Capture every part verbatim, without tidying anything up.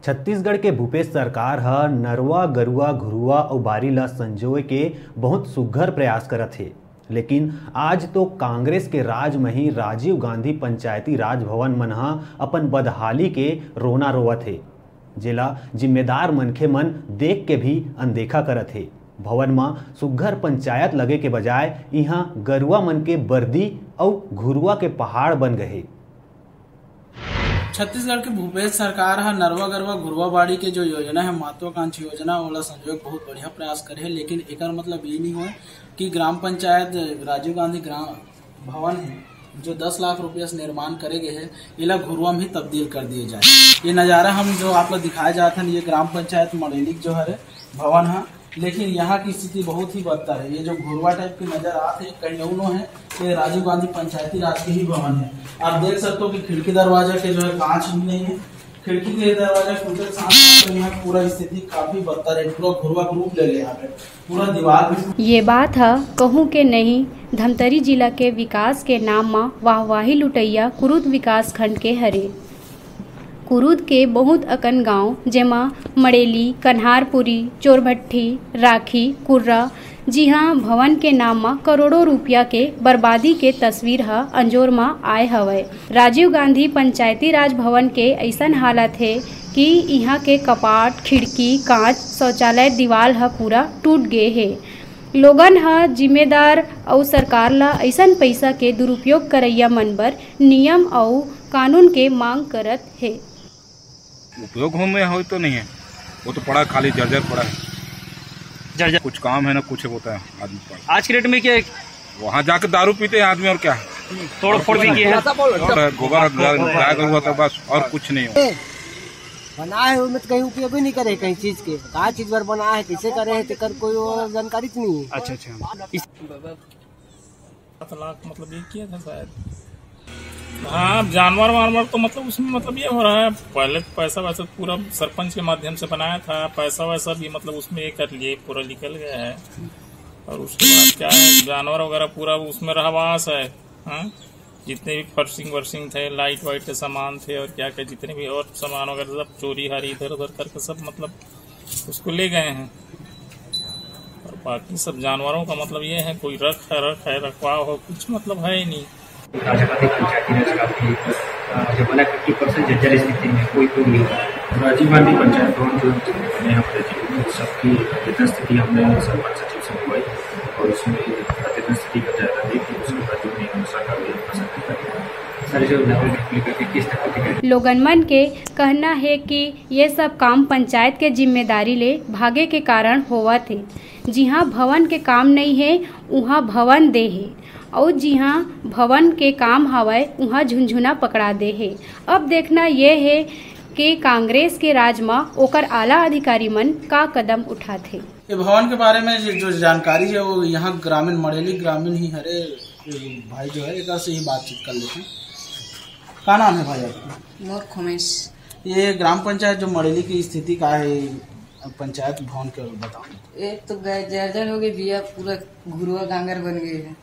छत्तीसगढ़ के भूपेश सरकार ह नरवा, गरुवा, घुरुवा अउ बारी ल संजोए के बहुत सुघ्घर प्रयास करत हे, लेकिन आज तो कांग्रेस के राज म ही राजीव गांधी पंचायती राज भवन मन ह अपन बदहाली के रोना रोवत हे, जेला जिम्मेदार मनखे मन देख के भी अनदेखा करत हे। भवन म सुघ्घर पंचायत लगे के बजाय इहां गरुवा मन के बर्दी अउ घुरुवा के पहाड़ बन गए हे। छत्तीसगढ़ के भूपेश सरकार ह नरवा गरवा घुरवा बाड़ी के जो योजना है, महत्वाकांक्षी योजना, ओला संजोए के बहुत बढ़िया प्रयास करे है, लेकिन एकर मतलब ये नहीं होय कि ग्राम पंचायत राजीव गांधी ग्राम भवन है, जो दस लाख रुपया से निर्माण करे गए है, एला घुरवा में ही तब्दील कर दिए जाए। ये नज़ारा हम जो आप लोग दिखाए जात हन, ये ग्राम पंचायत मड़ेली के जो हरे भवन है, लेकिन यहाँ की स्थिति बहुत ही बदतर है। ये जो घुरवा टाइप की नजर आत है, कहीं उनो है, ये राजीव गांधी पंचायती राज के ही भवन है। आप देख सकते हो कि खिड़की दरवाजा के जो है कांच भी नहीं है, खिड़की के दरवाजा टूटे के साथ साथ यहाँ पूरा स्थिति काफी बदतर है, पूरा घुरवा के रूप ले ले यहाँ पे, पूरा दीवार भी ये बात ह कहूं के नहीं, धमतरी जिला के विकास के नाम म वाहवाही लुटइया कुरुद विकास खंड के हरे। कुरुद के बहुत अकन गांव, जेमा मड़ेली, कन्हारपुरी, चोरभट्ठी, राखी, कुर्रा, जिहां भवन के नाम म करोड़ों रुपया के बर्बादी के तस्वीर ह अंजोर म आए हवय। राजीव गांधी पंचायती राज भवन के अइसन हालत हे कि इहां के कपाट, खिड़की, कांच, शौचालय, दीवाल ह पूरा टूट गे हे। लोगन ह जिम्मेदार अउ सरकार ल अइसन पइसा के दुरुपयोग करइया मन बर नियम अउ कानून के मांग करत हे। उपयोग हो में हो तो नहीं है, वो तो पड़ा है, खाली जर्जर पड़ा है। जर्जर। कुछ काम है ना कुछ होता है आदमी पर। आज के डेट में क्या है? वहाँ जाके दारू पीते हैं आदमी, और क्या है? तोड़ फोड़ भी किए हैं। और गोबर गाय, गाय गरु होता है बस, और कुछ नहीं हो। बना है, ओमे तो कहीं उपयोग ही नहीं करे कहीं चीज के, का चीज बर बना है, कैसे करे है, तेकर कोई वो जानकारी तो नहीं है। अच्छा, अच्छा। इस सात लाख मतलब ये किया था शायद। हाँ, अब जानवर वानवर तो मतलब उसमें मतलब ये हो रहा है, पहले तो पैसा वैसा पूरा सरपंच के माध्यम से बनाया था, पैसा वैसा भी मतलब उसमें ये कर लिए, पूरा निकल गया है। और उसके बाद क्या है, जानवर वगैरह पूरा उसमें रहवास है। हाँ, जितने भी फर्शिंग वर्शिंग थे, लाइट वाइट के सामान थे और क्या क्या, जितने भी और सामान वगैरह सब चोरी हारी इधर उधर करके सब मतलब उसको ले गए हैं। और बाकी सब जानवरों का मतलब ये है, कोई रख है, रख है, रखवाव हो, कुछ मतलब है ही नहीं। राजा गांधी पंचायती राज का भी, अ, जो बना फिफ्टी परसेंट जर्जर स्थिति में कोई कोई नहीं। राजीव गांधी पंचायत भवन जो हमने यहाँ पर देखी, सबकी अद्यतन स्थिति हमने सरपंच सचिव से मंगवाई और उसमें अद्यतन स्थिति का जायजा दी कि उसके बाद जो भी अनुसार का भी अनुसार किया गया। सर, जो लेवल रिप्लिका के किस तरह के लोगन मन के कहना हे कि ये सब काम पंचायत के जिम्मेदारी ले भागे के कारण होवत हे। जिहां भवन के काम नइ हे, उहां भवन दे हे, अउ जिहां भवन के काम हवय, उहां झुनझुना पकड़ा दे हे। अब देखना ये हे कि कांग्रेस के राज म ओकर आला अधिकारी मन का कदम उठाथे। ये भवन के बारे में जो, जो जानकारी है, वो यहाँ ग्रामीण, मड़ेली ग्रामीण ही हरे भाई जो है, एक से ही बातचीत कर लेते हैं। का नाम है भाई आपका? मोर खोमेश। ये ग्राम पंचायत जो मड़ेली की स्थिति का है, पंचायत भवन के बताओ। एक तो गए जर्जर हो गए भैया, पूरा घुरुआ गांगर बन गए है।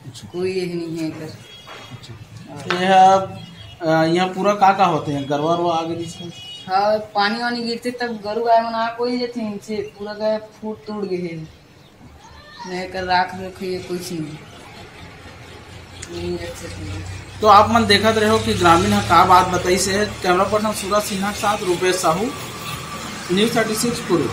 अच्छा। कोई ये नहीं है इधर। अच्छा। ये है, अ, यहाँ पूरा का का होते हैं, गरवा वरवा आगे जिसमें? हाँ, पानी वानी गिरते तब गरु गाय मन आ कोई जाते हैं इनसे, पूरा गाय फूट तोड़ गए है। नहीं कर राख में खाइए कुछ नहीं। नहीं रख सकते। तो आप मन देखत रहो कि ग्रामीण ह का बात बताइस हे। कैमरा पर्सन सूरज सिन्हा के साथ Rupesh Sahu, news thirty six Kurud.